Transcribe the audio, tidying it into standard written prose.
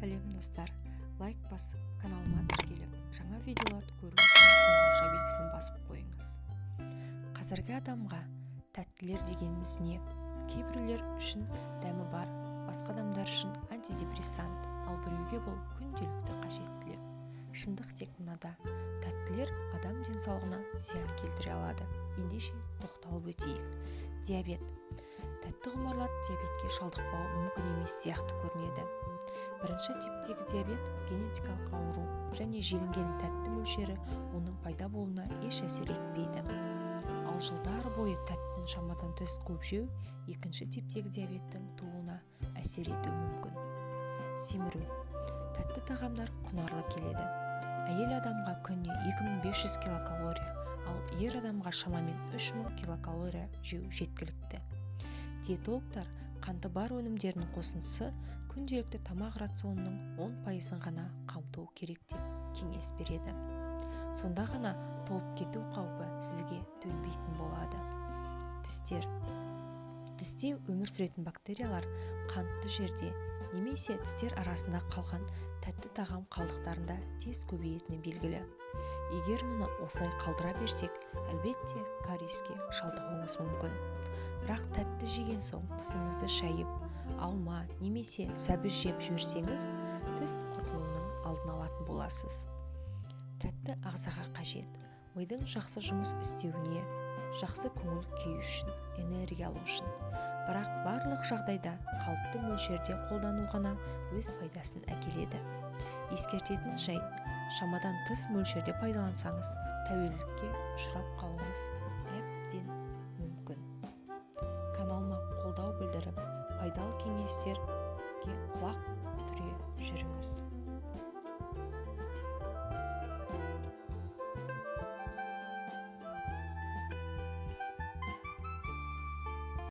Сәлем, достар! Лайк басып, каналыма тіркеліп, жаңа видеоларды көру үшін қоңырауша белгісін басып қойыңыз. Қазіргі адамға тәттілер дегеніміз не? Кейбіреулер үшін дәмі бар, басқа адамдар үшін антидепрессант, ал біреуге бұл күнделікті қажеттілік. Шындық тек мынада: тәттілер адам денсаулығына зиян келтіре алады. Ендеше, тоқталып өтейік. Диабет. Тәтті құмарлар диабетке шалдықпау мүмкін емес сияқты көрінеді. Бірінші типтегі диабет – генетикалық ауру және желінген тәтті мөлшері оның пайда болуына еш әсер етпейді. Ал жылдар бойы тәттіні шамадан тыс көп жеу екінші типтегі диабеттің тууына әсер етуі мүмкін. Семіру. Тәтті тағамдар құнарлы келеді. Әйел адамға күніне 2500 килокалория, ал ер адамға шамамен 3000 килокалория жеу жеткілікті. Диетологтар қанты бар өнімдердің қосындысы күнделікті тамақ рационының 10%-ын ғана қамтуы керек деп кеңес береді. Сонда ғана толып кету қаупі сізге төнбейтін болады. Тістер. Тісте өмір сүретін бактериялар қантты жерде немесе тістер арасында қалған тәтті тағам қалдықтарында тез көбейетіні белгілі. Егер мұны осылай қалдыра берсек, әлбетте, кариеске шалдығуыңыз мүмкін. Бірақ тәтті жеген соң тісіңізді шайып, алма немесе сәбіз жеп жіберсеңіз, тіс құртылуының алдын алатын боласыз. Тәтті ағзаға қажет: мидың жақсы жұмыс істеуіне, жақсы көңіл күй үшін, энергия алу үшін. Бірақ барлық жағдайда қалыпты мөлшерде қолдану ғана өз пайдасын әкеледі. Ескертетін жайт: шамадан тыс мөлшерде пайдалансаңыз, тәуелділікке ұшырап қалуыңыз әбден мүмкін. Каналыма қолдау білдіріп, пайдалы кеңестерге құлақ